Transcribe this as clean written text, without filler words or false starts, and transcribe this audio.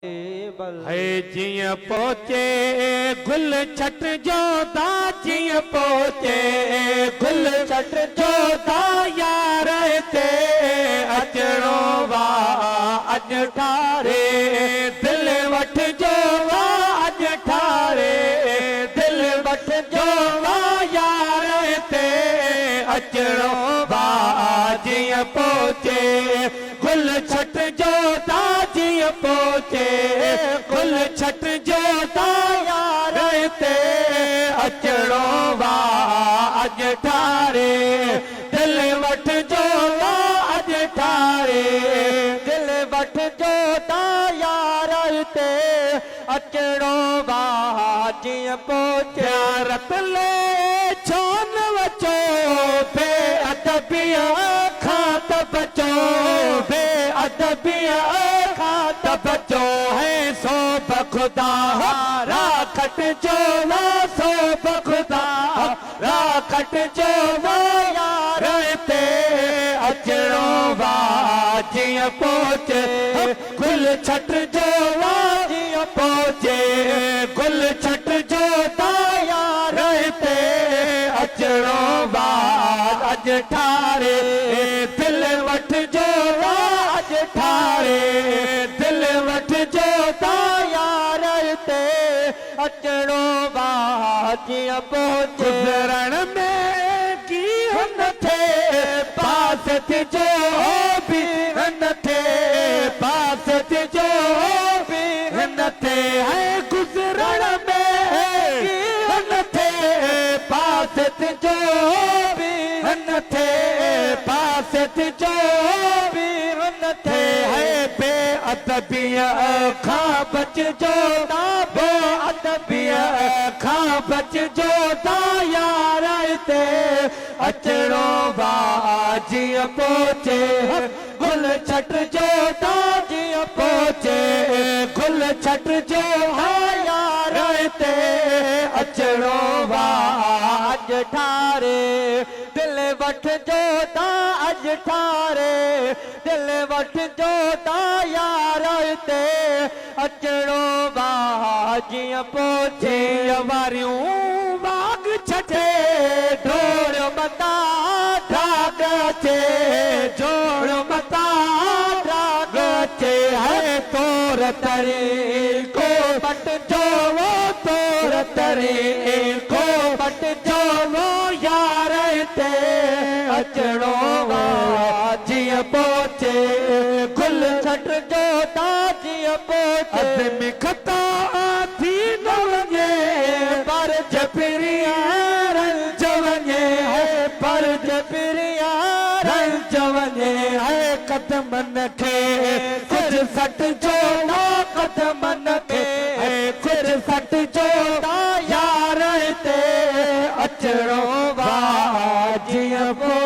هي جيئن پهچي گل ڇٽ جو دا جيئن پهچي گل ڇٽ جو دا يار هتي اچڻو وا اڄ ٺاري دل وٺجو وا اڄ ٺاري دل وٺجو وا يار هتي اچڻو وا جيئن پهچي گل ڇٽ جو دا جيئن پهچي گل ڇٽ جو دا يار هتي اچڻو وا اڄ ٺاري دل وٺجو وا اڄ ٺاري دل وٺجو دا يار هتي اچڻو وا جيئن پهچي. پيارت لئه ڇو نه وچو بي ادبيء کان ته بچو بي ادبيء کان ته بچو هي سو بخدا را کٽجو وا سو بخدا را کٽجو وا يار هتي اچڻو وا جيئن پهچي گل ڇٽجو وا جيئن پهچي گل ڇٽجو تا يار هتي اچڻو وا اڄ ٺاري دل وٺجو وا اڄ ٺاري دل وٺجو تا يار هتي اچڻو وا جيئن پهچي. گذرڻ ۾ ڪيئن نه ٿئي پاس ٿجو به نه ٿئي پاس ٿجو به نه ٿئي هي گذرڻ ۾ ڪيئن نه ٿئي پاس ٿجو به نه ٿئي پاس ٿجو به نه ٿئي هي بي ادبيء کان بچجو بي ادبيء کان بچجو تا يار هتي اچڻو وا جيئن پهچي گل ڇٽجو تا جيئن پهچي گل ڇٽجو ها يار هتي اچڻو وا اڄ ٺاري دل وٺجو تا اڄ ٺاري دل وٺجو تا يار هتي اچڻو وا جيئن پهچي. جيئن واريون واڳ ڇٽي ڊوڙيو متان ڊاڳ اچي جوڙيو متان ڊاڳ اچي هي طور طريقو مٽجو طور طريقو مٽجو يار هتي اچڻو وا جيئن پهچي گل ڇٽجو تا جيئن پهچي. اڌ ۾ خطا ٿي نه وڃي پر جي پريان رنج وڃي هي پر جي پريان رنج وڃي هي قدمن کي ڪجهه سٽجو نا قدمن کي هي ڪجهه سٽجو نا يار هتي اچڻو وا جيئن پهچي.